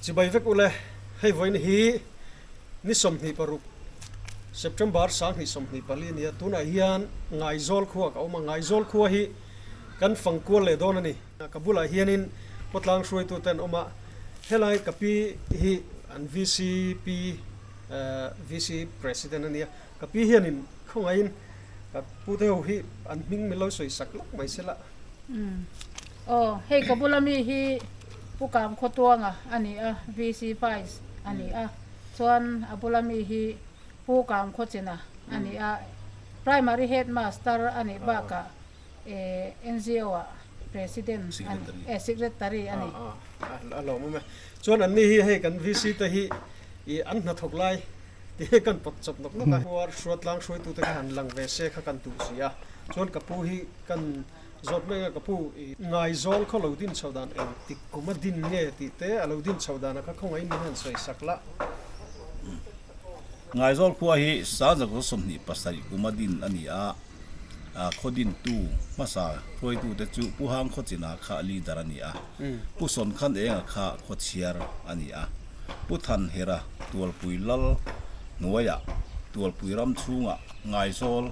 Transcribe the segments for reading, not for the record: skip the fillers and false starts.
Chibai vek ule, hei vawiin hi ni 26 September 2024 a nia, tunah hian Ngaizawl khua ka awm a, Ngaizawl khua hi kan fang kual leh dawn a ni. Ka bulah hianin khawtlang hruaitute an awm a, helai ka pi hi an VCP VC President a nia, ka pi hianin khawngaihin ka pute ho hi an hming min lo sawi sak lawk mai se la. Aw, hei ka bula mi hi Pu Kang Khawtuanga a ni a, VC Vice a ni a, chuan a bula mi hi Pu Kang Khawchina a ni a, Primary Headmaster a nih bakah NGO ah President a ni, eh Secretary a ni. A lawm awm e. Chuan an ni hi hei kan VC te hi i an hnathawk lai ti hi kan pawt chawp nawk nawk a. Khuar hruatlang hruaitute kha han lang ve se kha kan tuh si a. Chuan ka pu hi kan zawt mek a, ka pu i Ngaizawl khaw lo din chho dan eng tik kum a din nge tih te a lo din chho dan a kha khawngaihin min han sawi sak lah. Ngaizawl khua hi 1927 kum a din a ni a. Khaw dintu hmasa hruaitute chu Pu Hang Khawchina kha leader a ni a, Pu Sawnkhan Enga kha khawchhiar a ni a, Pu Thanhera Tualpui Lal hnuaiah Tualpui ram chhungah Ngaizawl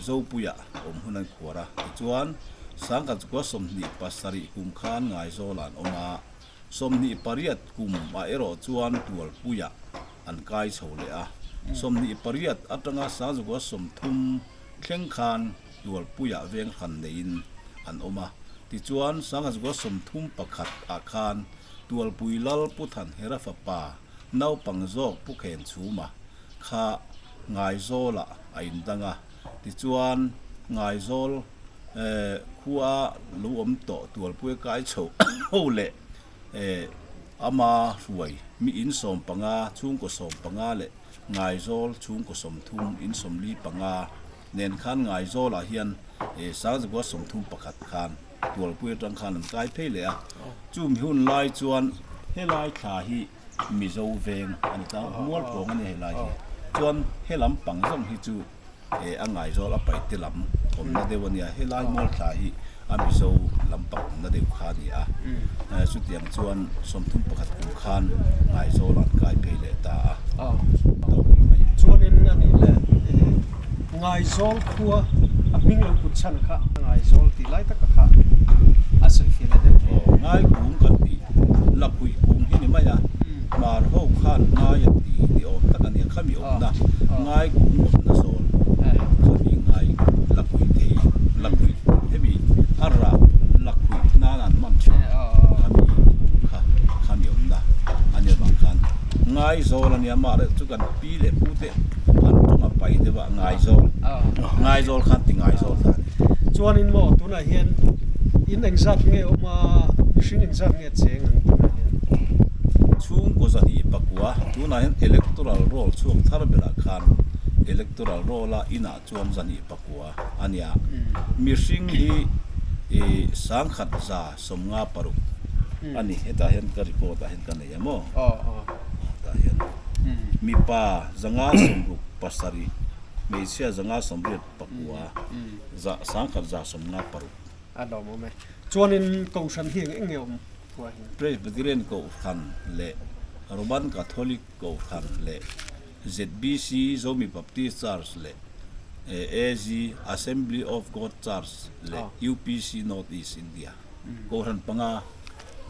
Zopuia awm hun an khuar a, tichuan 1927 kum khan Ngaizawlah an awm a, 28 kum ah erawh chuan Tualpuiah an kai chho leh a, 28 atanga 30 thleng khan Tualpuiah veng hran neiin an awm a, tichuan 31 ah khan Tualpui Lal Pu Thanhera fapa naupang zawk Pu Khenchhuma kha Ngaizawlah a indang a, tichuan Ngaizawl khua lo awm tawh Tualpui a kai chho ho leh Ama hruai mi in 15, chhungkaw 15 leh Ngaizawl chhungkaw 30, in 45 nen khan Ngaizawlah hian 1931 khan Tualpui atang khan an kai phei leh a. Chumi hun lai chuan helai thla hi Mizo veng a ni ta, Mualpawng a ni helai hi. Chuan helam pang zawng hi chu. A Ngaizawl a paih te lam awmna deuh a nia, helai mual thla hi a Mizo lampang awmna deuh kha a ni a, chutiang chuan 31 kum khan Ngaizawl an kai phei leh ta a. Chuanin a nih leh Ngaizawl khua a hming lo kut chhan kha Ngaizawl tih lai taka kha a sawi fiah leh deuh. Aw, Ngai kung kan tih, Lakhuih kung hi ni mai a. Hmar ho khan ngai an ti ni awm tak a nia, khami awmna ngai kung awmna zawl khami ngai la pui thei la pui hemi a rah la pui nan an hman thin khami kung kha khami awmna a nia vang khan ngai zawl a nia mah reuh chu kan pi leh pu te an tawng a pai deuh a ngai zawl ngai zawl khan ti ngai zawl ta a ni. Chuanin maw tunah hian in engzat nge awm a mihring engzat nge cheng ang tunah hian. Chhungkaw 204 tunah hian electoral roll chhuak thar berah khan electoral roll a inah chuan 204 a nia. Mihring hi ih 1156 a ni. Hetah hian ka report ah hian ka nei a maw? Hetah hian mipa 567, hmeichhia 584, za 1156. A lawmawm e. Chuanin Kohhran hi eng eng nge awm thuai hian? Presbyterian Kohhran leh Roman Catholic Kohhran leh ZBC, Zomi Baptist Church leh AG, Assembly of God Church leh UPC North East India Kohhran panga an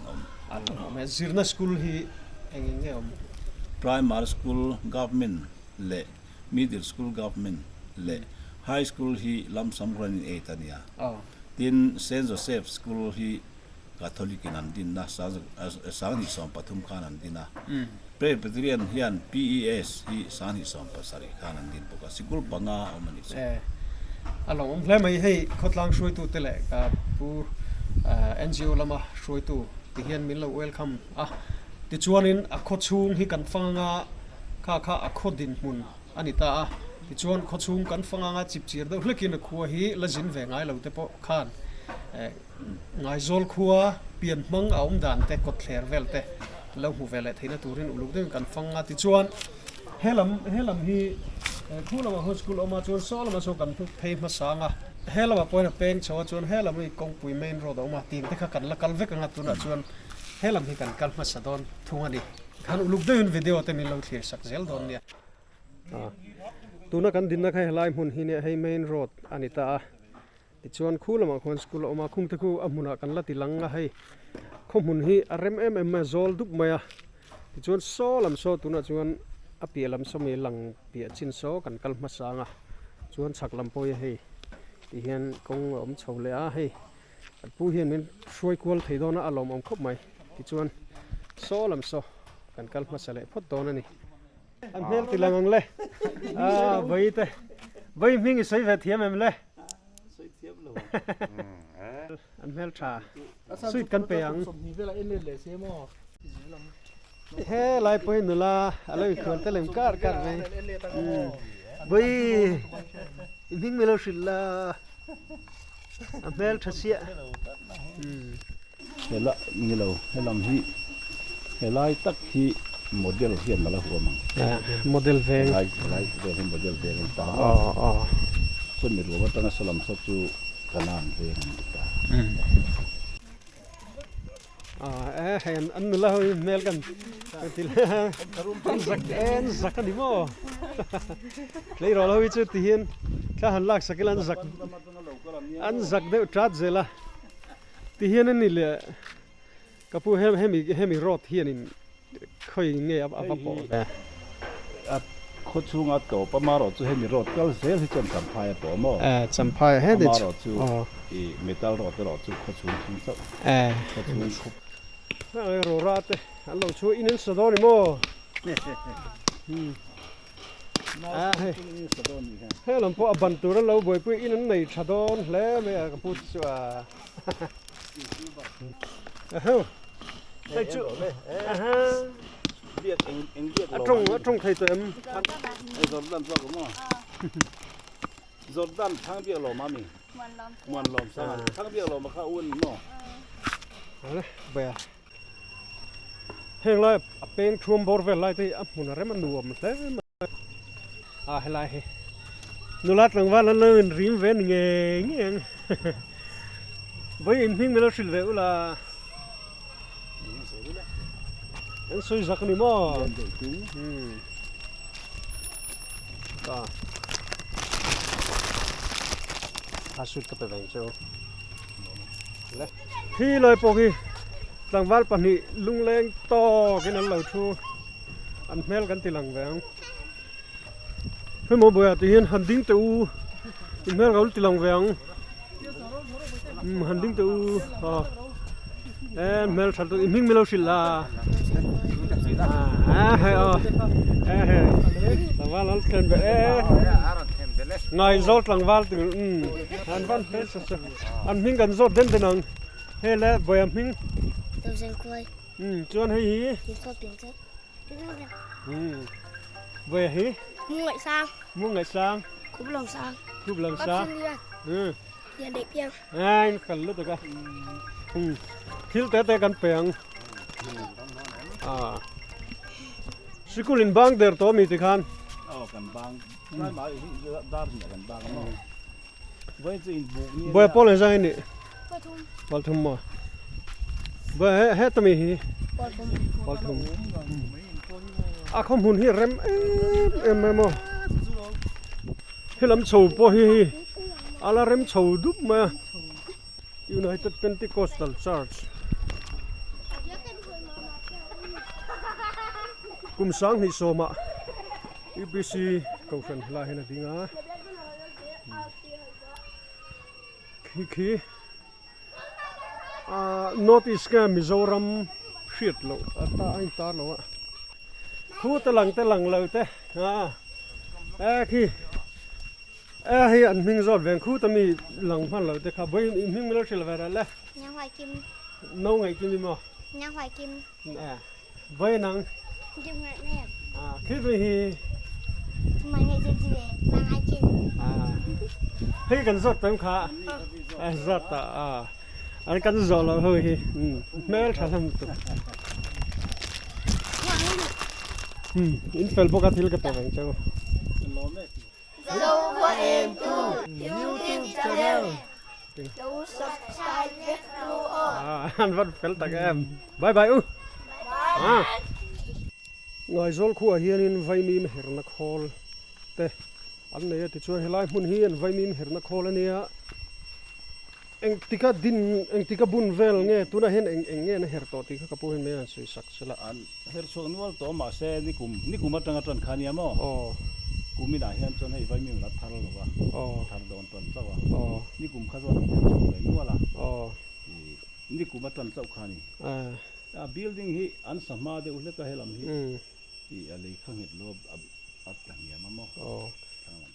awm. A lawmawm e. Zirna school hi eng eng nge awm? Primary School Government leh Middle School Government leh High School hi Lamsam Running Aid a nia. Tin, Saint Joseph School hi Catholic in an din a, 2013 khan an din a. Presbyterian hian PES hi 2017 khan an din bawk a, sikul panga a awm a nih chu. A lawmawm hle mai, hei khawtlang hruaitute leh ka pu NGO lama hruaitu ti hian min lo welcome a. Tichuanin a khawchhung hi kan fang anga kha kha a khaw dinhmun a ni ta a, tichuan khawchhung kan fang anga chipchir deuh hlekin a khua hi la zin ve ngai lo te pawh khan Ngaizawl khua pian hmang a awm dan te kawtthler vel te lo hmu ve leh theihna turin uluk deuhin kan fang a, tichuan helam helam hi khu lamah khawn school a awm a chuan saw lamah sawn kan hnuk phei hmasa ang a, helamah pawhin a peng chho a chuan helam hi kawngpui main road a awm a, tiang te kha kan la kal vek ang a tunah chuan. He lam hi kan kal hmasa dawn thung a ni. Khan uluk deuhin video te min lo thlir sak zel dawn nia. Tuna kan dinna kha helai hmun hi nia hei main road a ni ta a. Tichuan khu lamah khuan school a awm a, khungte khu a hmunah kan la ti lang a hei. Khaw hmun hi a rem em em mai a, zawl dup mai a. Tichuan saw lam saw tunah chuan a piah lam saw mai lang piah chin saw kan kal hmasa ang a. Chuan chhak lam pawh hi hei tihian kawng a awm chho leh a hei. Kan pu hian min hruai kual thei dawn a, a lawmawm khawp mai. Tichuan saw lam saw kan kal hmasa leh phawt dawn a ni. An hmel ti lang ang le. Ah, vai te. Vai hming i sawi ve thiam em le? Sawi thiam lo. An hmel tha. Sweet kan pe ang. He lai pawh hi nula a lo inkhual tel em kar kar mai. Vai i hming milo hrilh la. A hmel tha chiah. Hela ni lo, helam hi helai tak hi model hian a la huam ang. Model veng. Helai helai vel hi model veng a ni ta a. Chumi ruam atanga salam saw chu Kanan veng an ni ta. Eh hei an nula ho hi hmel kan ti an zak en zak a ni maw tleirawl ho hi chu ti hian thla han lak sak ila an zak an zak deuh tat zel a ti hian a ni leh ka pu hemi hemi road hianin Khawi nge a va pawh ve? A khaw chhunga tawp amarawh chu hemi road kal zel hi chuan Champhai a pawh maw? Eh, Champhai a he Amarawh chu i metal road erawh chu khaw chhung thung chauh. Eh. Khaw chhung khup. Heng rora te an lo chhuah in an sa dawn ni maw? Ah hei. He lam pawh a ban tur an lo buaipui in an nei tha dawn hle mai a ka pu te chu a. Ahau. Hei chu. Aha. A tawng a tawng thei tawh em? Jordan zawk maw? Jordan thang biak lawm ami? Muan lawm sang. Thang biak lawm kha un maw? Ale baya. Heng lai a peng thuam bawr vel lai te hi a hmun a rem a nuam hle mai. A helai hi nula tlangval an lo inrim ve ni ngei ngei ang. Vawi in hming min lo hrilh ve ula. An sawi zak a ni maw? Ta. A suit ka pe veng chu. Le. Khi lai pawh khi tlangval pahnih lungleng tawkin an lo thu. An hmel kan ti lang ve ang. Hemaw buaiah tih hian han ding teh u in hmel ka lo ti lang ve ang umm han ding teh u aw e hmel that in hming milo hrilh la a hei aw e hei tlangval an thlen ve e ngaihzawl tlangval tur umm an van hmel sa sa an hming kan zawt den den ang hei le buaia hming umm chuan hei hi umm. Vawi hi? Mu ngaih sang. Mu ngaih sang. Khup lawm sang. Khup lawm sang. Ừ. Lian dei piang. Ai kal lu taka. Ừ. Thil te te kan pe ang. À. Sikul in bang der to mi ti khan. Aw kan bang. Lai ma hi dar ni kan bang mo. Voi chu in buk ni. Boy pol en zang ni. Pol thum. Pol thum mo. Boy he he tami hi. Pol thum. Pol thum. A khaw hmun hi rem em em mai maw helam chho pawh hi hei a la rem chho dup mai a United Pentecostal Church kum sanghnih sawmah U_P_C kohhran helai hian a ding a khi khi. Ahh North East nge Mizoram hriat loh a ta a intar lo a khu te lang te lang lo te a e khi e hei an hming zawt veng khu te mi lang hman lo te kha vawi in hming milo hrilh ve reh le no ngaih kim i maw vawi nang khi tui hi hei kan zawt tam kha a zawt ta a an kan zawh loh ho hi hmel tha hlawm lutuk in fel bawk a thil ka pe vang cheu. Zokhua Engtu YouTube channel. Lo subscribe vek ru aw. An van fel tak em. Bye bye u. Bye. Ngaizawl khuaah hianin vaimim herna khawl te an nei a tichuan helai hmun hi an vaimim herna khawl a nia. Engtika din engtika bun vel nge tunah hian eng eng nge an her tawh tih kha ka pu hian mai an sawi sak sela. An her chhuak nual tawh mahse nikum nikum atanga tan kha nia maw? Aw. Kum inah hian chuan hei vaimim la thar lo a, Aw. thar dawn tan chauh a. Aw. Nikum kha chuan an her chhuak ve nual a. Aw. Ih nikum atan chauh kha a ni. Aw. A building hi an sa hma deuh hlek a helam hi ih a lei kha nghet lo a a tla hniam a maw? Aw. Thlang lam.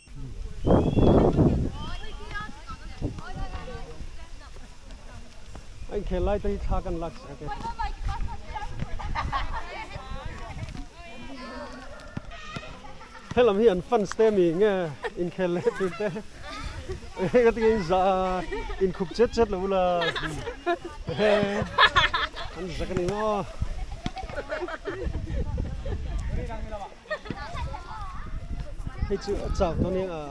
A inkhel lai te hi thla kan lak sak e. Helam hi an fans te mi nge inkhel leh tur te ka ti in za inkhup chet chet lo ula an zak a ni maw. Hei chu a chau dawn eng a.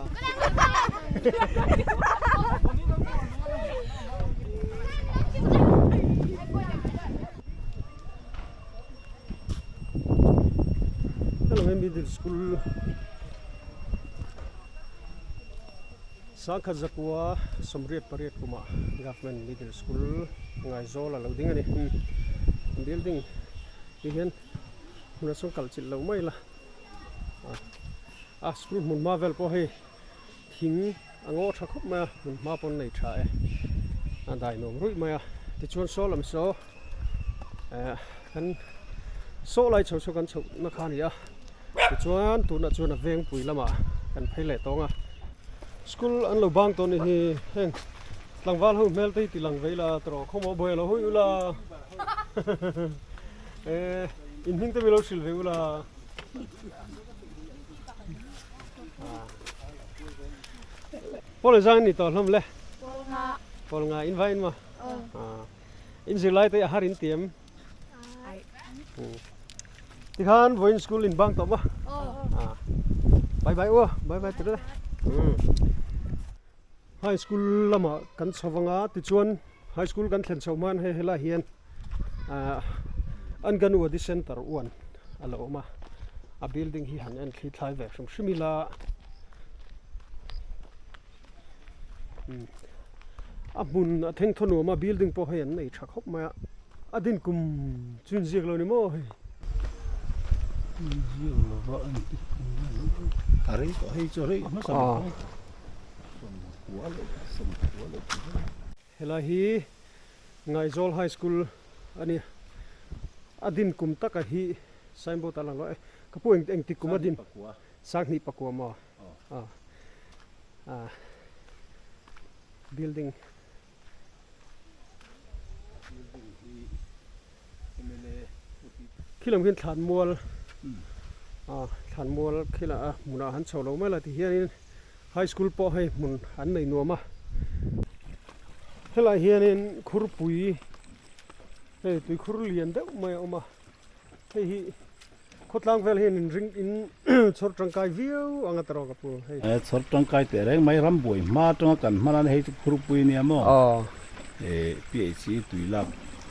Hello hi middle school sangkhat zakua sawmriat pariat kumah government middle school Ngaizawl a lo ding a ni building hi hian hmunah chuan kal chilh loh mai la a school hmun hma vel pawh hei thing a ngaw tha khawp mai a hmun hma pawn nei tha e a dai nuam ruih mai a tichuan saw lam saw eh kan saw lai chho chu kan chhoh na kha a ni a tichuan tunah chuan a vengpui lamah kan phei leh tawng a school an lo bang tawh a ni hi heng tlangval ho hmel te hi ti lang vei la tawrh khawmawh buai a lo hawi ula. Eh, in hming te mi lo hrilh ve ula. Pawl zang ni tawh hlawm le. Pawl nga. Pawl nga in va in ma. Ah. In zirlai te a har in tiam. Tikhan vawiin school in bang tawh ma. Ah. Bye bye u. Bye bye tir le. High school lamah kan chho vang a tichuan high school kan thlen chhoh hman hei helaiah hian ahh Anganwadi center uan a lo awm a a building hi han en thli thlai ve hrim hrim ila umm a hmun a theng thaw nuam a building pawh hei an nei tha khawp mai a a din kum chu inziak lo ni maw hei. Inziak lova a ni a rei tawh hei chu a rei hmasa ber mai. Helai hi Ngaizawl High School a ni. A din kum taka hi signboard a lang lo e. Ka pu eng engtik kum a din? Sanghnih pakua maw? Aw. Building. Khilam khian thlanmual thlanmual khilah a hmunah han chho lo mai la ti hianin high school pawh hei hmun an nei nuam a helaiah hianin khurpui hei tuikhur lian deuh mai a awm a hei hi. Khawtlang vel hian in ring in chhawr tangkai viau ang a tawrh ka pu hei. E chhawr tangkai teh reng mai ram buai hma atanga kan hman a hei chu khurpui nia maw. Aw. E PHC tui lak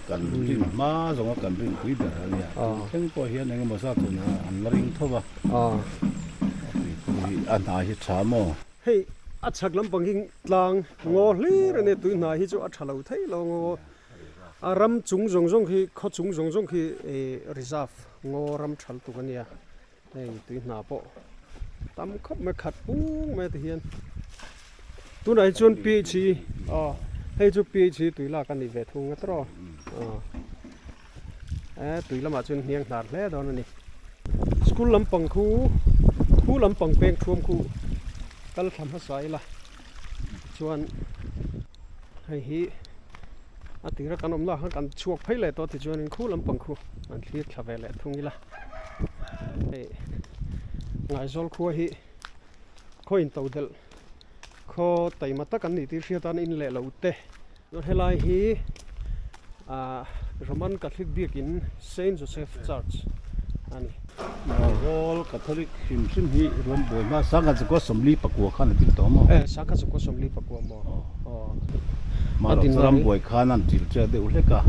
kan rin hma zawnga kan rin pui ber a nia. Aw. Thleng pawh hian eng emaw zat hun an la ring tho va. Aw. A tui khur hi a hna hi tha maw. Hei a chhak lampang hi tlang ngaw hlir a nia tui hna hi chu a tha lo thei lo ngaw. A ram chung zawng zawng khi khaw chung zawng zawng khi ih reserve ngaw ram thal tuk a nia hei tui hna pawh tam khawp mai khat pung mai ti hian tunah hi chuan ph hi aw hei chu ph hi tui lak a ni ve thung a tawrh aw e tui lamah chuan hniang hnar hle dawn a ni school lampang khu khu lampang peng thuam khu kal thla hmasa ila chuan hei hi a tira kan awmna khan kan chhuak phei leh tawh tichuanin khu lampang khu an thlir thla ve leh thung ila hei Ngaizawl khua hi khaw in to delh khaw taima tak an nih tih hriat a in leh lo te chuan helai hi ah Roman Catholic biakin Saint Joseph Church a ni. Ngaizawl Catholic hrim hrim hi ram buai hma Sangha Zakua 44 khan a ding tawh maw? E, Sangha Zakua 44 maw? Aw. Hma lo chu rambuai khan an ṭil ṭiak deuh hlek a,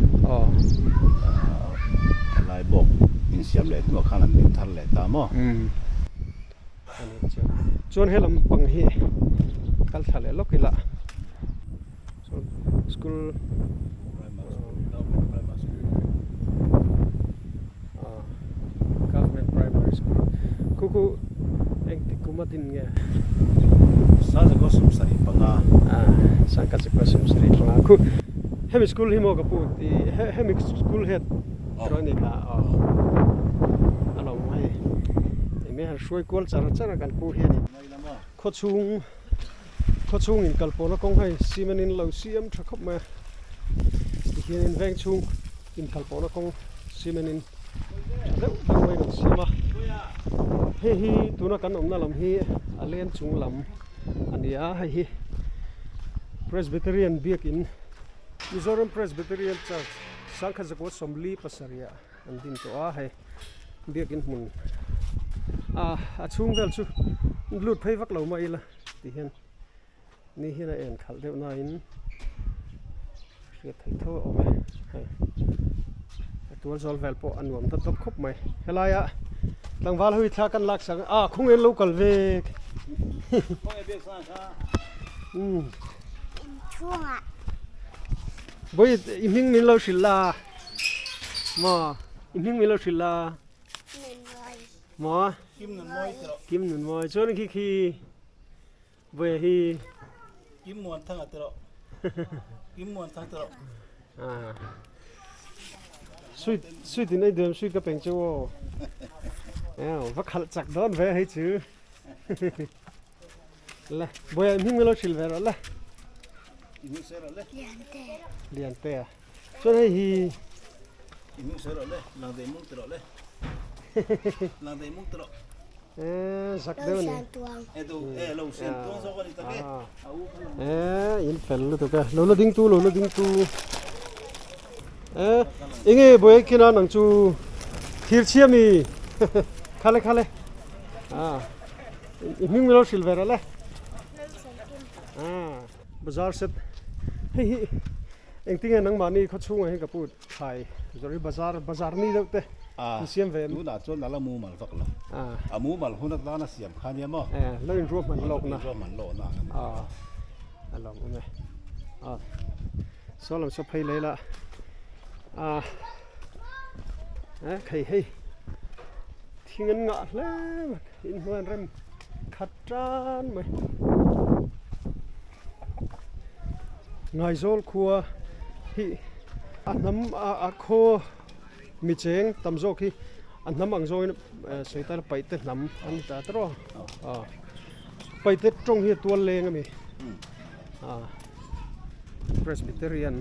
helai bawk insiam leh hnuah khan an din thar leh ta maw? A nih chu. Chuan he lampang hi kal thla leh lawk ila chuan school Government Primary School khu khu engtik kum a din nge? Sangzakua 75. Sangkazakua 75 khu hemi school hi maw ka pu tih hemi school head erawh a ni kha aw a lo awm hei eng han hruai kual char char a kan pu hian in khawchhung khawchhung in kal pawhna kawng hei cement in lo siam tha khawp mai a tihian in veng chhung in kal pawhna kawng cement in tha deuh deuh maiin an siam a hei hi tuna kan awmna lam hi a len chung lam a ni a hei hi Presbyterian biakin Mizoram Presbyterian Church Sangkhat 47 an din tawh a hei biakin hmun a a chhung vel chu lut phei vak lo mah ila ti hian ni hian a en khalh deuh nain hriat theih tho a awm e hei a tual zawl vel pawh a nuam dawp dawp khawp mai helaia tlangval ho hi thla kan lak sak a khawnge an lo kal vek umm bawi i hming min lo hrilh la maw i hming min lo hrilh la maw kim nun mawi chuan khi khi. Vawi hi. Kim muan thang a ti rawh. Kim muan thang ti rawh. Ah. Sweet sweet in ei duam sweet ka peng chu aw. Eo va khalh chak dawn ve hei chu. Le boya hming milo hril ve rawh le. Hming sawi rawh le. Liante. Liante a. Chuan hei hi. Hming sawi rawh le. Lang dei mung ti rawh le. Lang dei mung ti rawh. Eh, zak deuh a ni. Eh, lo sian tuang zawk a ni tak e. Eh, in fel lutuk e. Lo la ding tu, lo la ding tu. Eh, enge buai kina nang chu thir chhia mi. Khale khale. Ah. I hming mi lo hril ve rawh le. Ah, bazar set. Hei hi engtinge nangmahni khawchhungah hian ka pu Thlai zawrh hi bazar bazar ni deuh te an siam ve em? Tunah chuan a la mumal vak lo. A mumal hun atana siam kha nia maw? Eh, lo inruahman lawkna. Inruahman lawkna ang a ni. Ah, a lawm awm e. Ah, saw lam saw phei leh ila. Ah, eh khei hei thing an ngah hle mai, inhnuai an rem khat tan mai. Ngaizawl khua hi a hnam a khaw mi cheng tam zawk hi a hnam ang zawngin sawi ta ila paihte hnam an ni ta tawrh a paihte tawng hi a tual leng a mi ah Presbyterian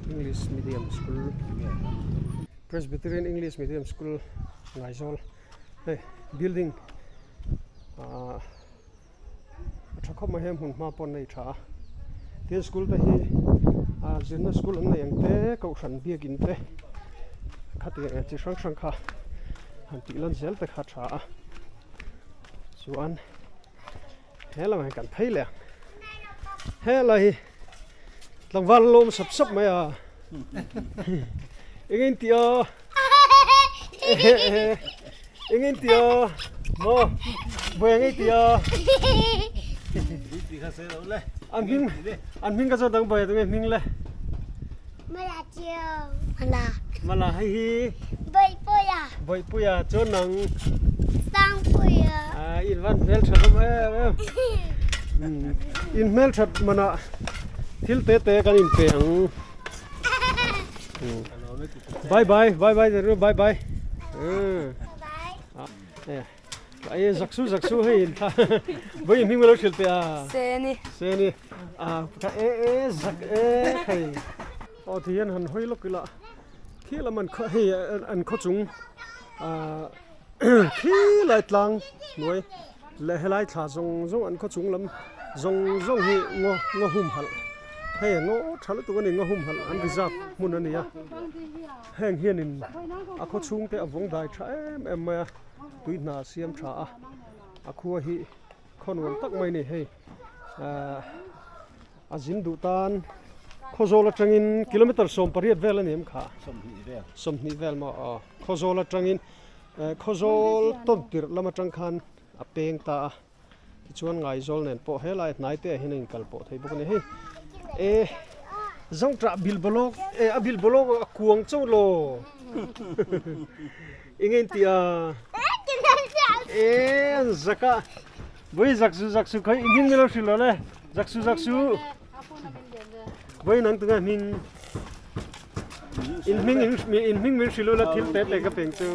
English Medium School Presbyterian English Medium School Ngaizawl hei building ah. A tha khawp mai hei hmun hma pawh an nei tha a tin school te hi ah zirna school an nei ang te kohhran biakin te khatiang ang chi hrang hrang kha han tih lan zel te kha a tha a chuan he lamah hian kan phei leh ang helai hi tlangval an lo awm sap sap mai a eng in tih a. Eng in tia maw vawi ang ei tia an hming an hming ka zawt ang vawi tunge hming le Mala chiu Mala Mala hei hi Bawihpuia Bawihpuia chuan nang Sangpuia Ah in van hmel tha hlawm em em in hmel that manah thil te te kan in pe ang. Bye bye bye bye ru bye bye. Ai zaksu zaksu hei in tha. Voi hming lo hril pe a. Seni. Seni. A ka e e zak e khei. O ti hian han hoi lok ila. Khi lam an kho hei an kho chung a khi lai tlang hnuai leh helai thla zawng zawng an khaw chung lam zawng zawng hi ngaw ngaw humhalh hei ngaw tha lutuk a ni ngaw humhalh an reserve hmun a ni a heng hianin a khaw chhung te a vawng dai tha em em mai a tui hna a siam tha a a khua hi khaw nuam tak mai a ni hei ahh a zin duh tan. Khawzawl atangin kilometer 18 vel a ni em kha? 20 vel maw aw. Khawzawl atangin Khawzawl tawn tirh lam atang khan a peng ta a. Tichuan Ngaizawl nen pawh helai hnai te ah hian a inkal pawh thei bawk a ni. Hei e Zawngṭah bilbawlawk e a bilbawlawk a kuang chauh law eng nge tih a e an zak a vawi zak su zak su khawi i hming nilo hrilh lo le zak su zak su vawi nang tunge hming in hming in hming min hrilh ula thil pe pe ka peng chu.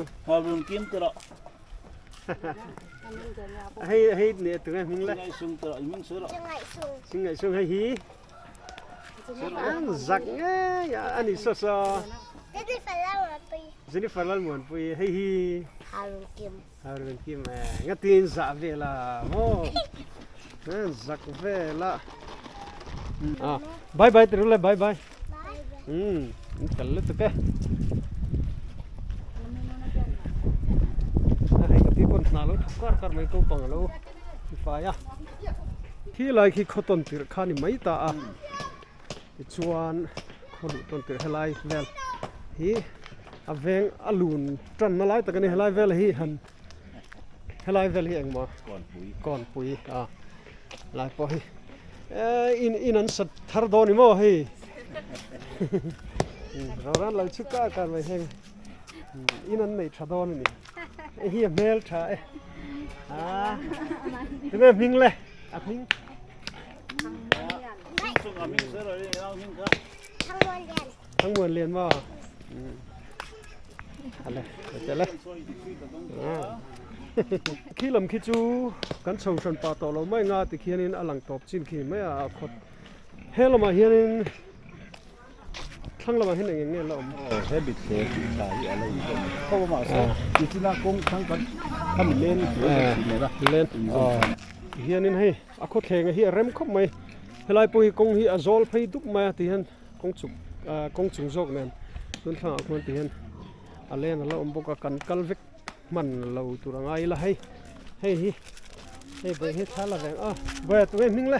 Hei hei ne tunge hming le. Singai sung hei hi. An zak ngei a ani saw saw. Jennifer Lalmuanpui hei hi. Harun Kim. Harun Kim eh ngatin zah vela maw. Zak vela. Ah bye bye tirul le bye bye. Umm in fel lutuk e. Hei ka pi pawn hna lo thawk kar kar mai ko pang alo ti fai a. Khi lai khi khaw tawn tirh kha ni mai ta a. Tichuan khaw luh tawn tirh helai vel hi a veng a lun tanna lai tak a ni helai vel hi han helai vel hi engmaw kawnpui a lai pawh hi eh in in an sat thar dawn ni maw hei ro ran lo chhuk kar kar mai heng in an nei tha dawn a ni hei hi a hmel tha e ah tunge hming le a hming Thangmuan lian maw ale tele khi lam khi chu kan chho hran pah tawh lo mai nga ti khianin a lang tawp chin khi mai a khawt he lamah hianin thlang lamah hian eng eng nge la awm he mithle tih thla hi a lo inzawm tho a mahse nichina kawng thlang kan khami len len hianin hei A khawthleng hi a rem khawp mai. Helai pawh hi kawng hi a zawl phei dup mai a ti hian kawng chuk ah kawng chung zawk nen tun thlangah khuan ti hian a len a la awm bawk a kan kal vek hman lo tur a ngai ila hei hei hi hei bawi hi thla la reng a bawi a tunge hming le.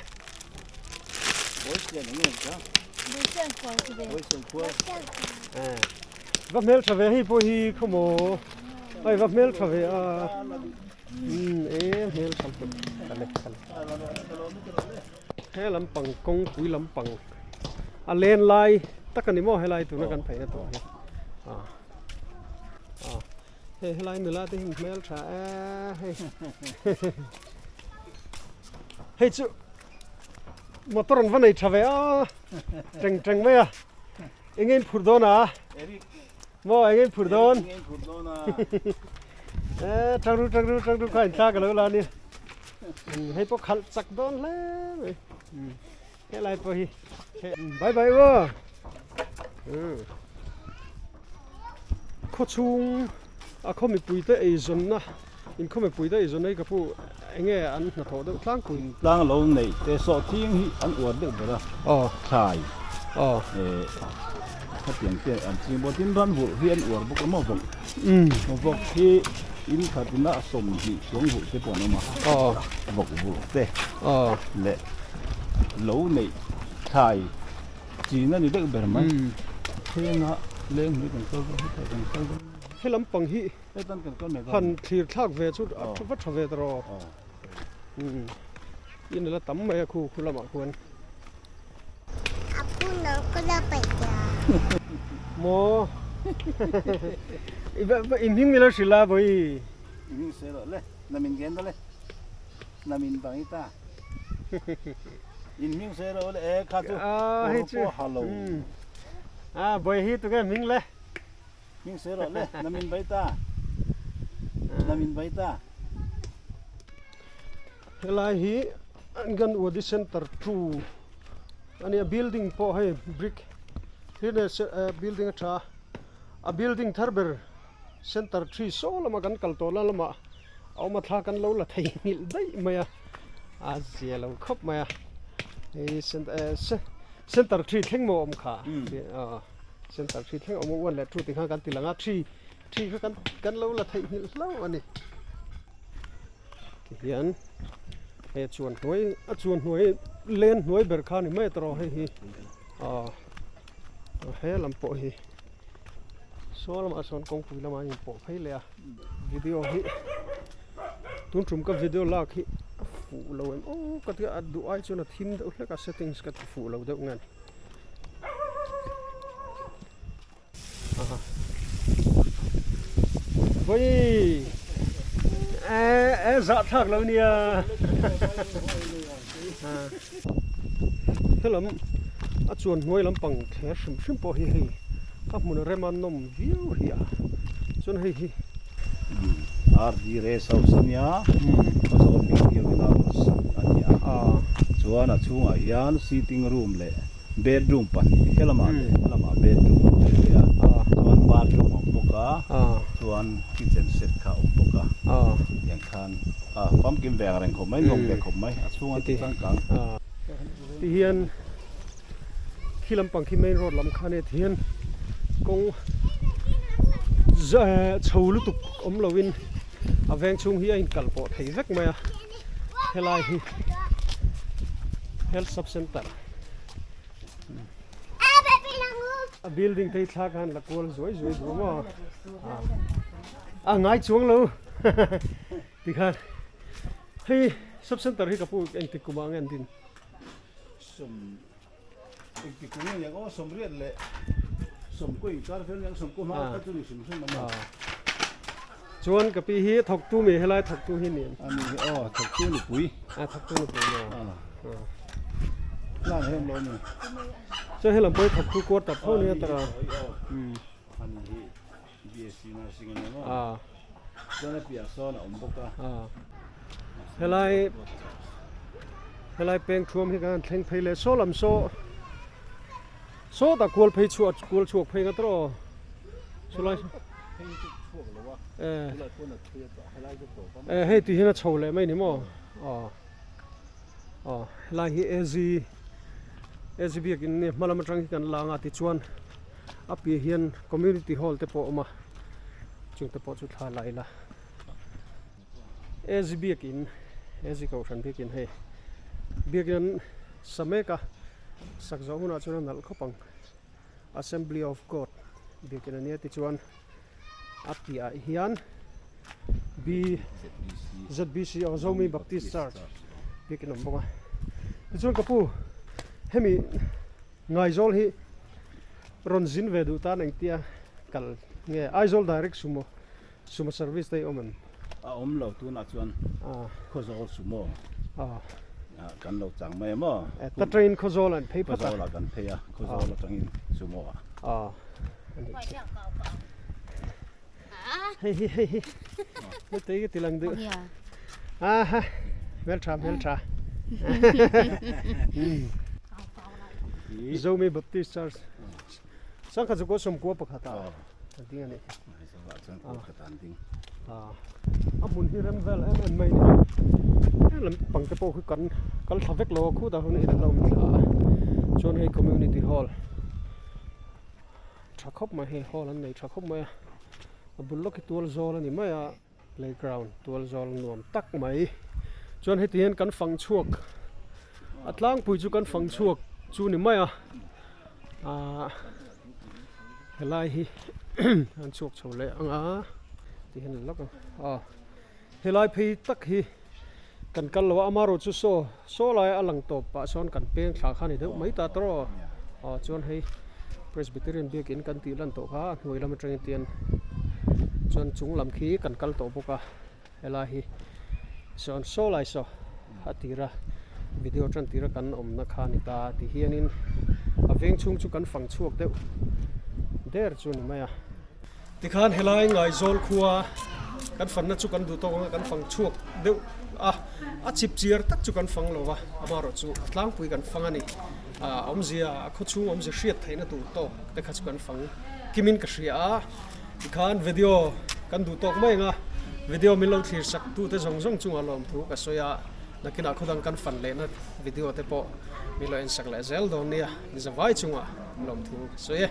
Va hmel tha ve hei pawh hi khawmaw hei va hmel tha ve a. Umm e hmel tha lutuk kale kale he lampang kawngpui lampang a len lai tak a ni maw helai tuna kan pheina tawh hi ah ah hei helai nula te hi hmel tha e hei hei chu motor an va nei tha ve a teng teng mai a eng nge in phur dawn a. Maw eng in phur dawn? Eng in phur dawn a. Eh tangru tangru tangru kha in thla ka lo la ni. Hei pawh khalh chak dawn hle mai. Helai pawh hi. Bye bye aw. Khawchhung a khaw mipui te eizawnna in khaw mipui te eizawnna hi ka pu enge an hnathawh deuh tlangpui. Tlang lo neih te sawhthing hi an uar deuh ber a. Aw. Thlai. Aw. Eh khatiang te an ching bawk tin ran vulh hi an uar bawk a maw vawk. Vawk hi in khatin a 20 chuang vulh te pawh an awm a. Aw. Vawk vulh te. Aw. Leh lo neih thlai chin a ni deuh ber mai. Thenga leng hnui kan kal dawn hetah kan kal dawn. He lampang hi han thlir thlak ve chu a tha va tha ve ta rawh. In la tam mai a khu khu lamah khuan. Maw i hming milo hrilh a bawi. I hming sawi rawh le namin gen daw le namin bang i ta. In hming sawi rawh le e kha chu kawr pawh ha lo. A bawi hi tunge hming le. Hming sawi rawh le namin bai ta namin bai ta. Helai hi Anganwadi Center 2 a nia building pawh hei brick thil leh building a tha a building thar ber center 3 saw lama kan kal tawh na lamah a awm a thla kan lo la thei nghilh daih mai a a zia lo khawp mai a hei center 3 thleng maw awm kha Center thi thleng awm a 1 leh 2 tih khan kan ti lang a thi thi kha kan kan lo la theihnghilh hlauh a ni tihian he chuan hnuai a chuan hnuai len hnuai ber kha a ni mai tawh hei hi aw. He lam pawh hi saw lamah sawn kawngpui lamah an inpawh phei leh a video hi tun tum ka video lak hi a fuh lo em aw ka tia a duh ai chuan a thim deuh hlek a settings ka ti fuh lo deuh nge ni. Vawi e zah thlak lo nia helam a chuan hnuai lampang thler hrim hrim pawh hi hei a hmun rem a nawm viau hi a chuan hei hi RD Rest House a nia Khawzawl Media Village a ni a chuan a chhungah hian sitting room leh Bedroom pahnih helamah leh helamah bedroom a awm ve a, chuan bathroom a awm bawk a, chuan kitchen set kha a awm bawk a, tiang khan a famkim ve ang reng khawp mai, nuam ve khawp mai, a chhung an ti changkang. Ti hian khi lampang khi main road lam kha ania ti hian kawng chho lutuk awm lovin a veng chhung hi a inkal pawh thei vek mai a, helai hi health sub center. A building te hi thla khan la kual zuai zuai duh maw a ngai chuang lo tikhan hei sub center hi ka pu engtik kumah nge an din sawm engtik kum nge niang aw sawmriat leh sawmkaw inkar vel niang sawmkaw hma kha chu ni hrim hrim a maw Chuan ka pi hi thawktu mi helai thawktu hi ni em? A ni hi aw thawktu nupui. A thawktu nupui maw? A. Plan hem lo ni. Chuan helam pawh hi thawktu quarter tho nia tara. A ni hi BSc nursing a ni maw? A. Chuan a piah sawn a awm bawk a. A. Helai helai peng thuam hi kan han thleng phei leh saw lam saw sawtah kual phei chhuah kual chhuak phei nga tawh aw chulai eh hei tih hian a chho leh mai ni maw aw aw helai hi AZ AZ biakin nia hma lam atang hi kan lang a tichuan a piah hian community hall te pawh a awm a chung te pawh chu thla la ila AZ biakin AZ kohhran biakin hei biakin an sa mek a sak zawh hunah chuan a nalh khawp ang. Assembly of God biakin a nia tichuan a piahah hian B ZBC aw Zomi Baptist Church biakin a awm bawk a tichuan ka pu hemi Ngaizawl hi rawn zin ve duh tan engtia kal nge Aizawl direct sumo Sumo service te hi awm em? A awm lo tunah chuan Khawzawl sumo kan lo chang mai a maw? Ta train Khawzawl an phei phawt a. Khawzawl ah kan phei a, Khawzawl atangin sumo ah. Hei hi hei hi hei ka ti lang duh. Aha hmeltha hmeltha. Zomi Baptist Church Sangkhat chu kaw sawmkua pakhat ah a ding a nih hi. A hmun hi rem vel em em mai a ni. He lam pang te pawh khi kan kal thla vek lo a khutah hun in an lo awm thla a chuan hei community hall tha khawp mai hei hall an nei tha khawp mai a a bul lawk hi tual zawl a ni mai a. Playground tual zawl nuam tak mai chuan heti hian kan fang chhuak a tlangpui chu kan fang chhuak chu ni mai a ahh helai hi an chhuak chho leh ang a ti hian lawk ang aw helai phei tak hi kan kal lo a amaherawh chu saw saw lai a lang tawp pah sawn kan peng thla kha a ni deuh mai ta tawh aw aw chuan hei Presbyterian biakin kan tih lan tawh kha a hnuai lam atangin tian chuan chung lam khi kan kal tawh bawk a helai hi sawn saw lai saw a tira video tan tira kan awmna kha a ni ta ti hianin a veng chhung chu kan fang chhuak deuh der chu a ni mai a. Tikhan helai Ngaizawl khua kan fanna chu kan duh tawk anga kan fang chhuak deuh a, a chip chiar tak chu kan fang lo va, amaherawh chu a tlangpui kan fang a ni. A awmzia, a khawchhung awmzia hriat theihna tur tawk te kha chu kan fang kimin ka hria a. Tikhan video kan duh tawk mai anga video min lo thlir sak tute zawng zawng chungah lawmthu ka sawi a, nakinah khawdang kan fan lehna video te pawh min lo en sak leh zel dawn nia, ni zavai chungah lawmthu ka sawi e.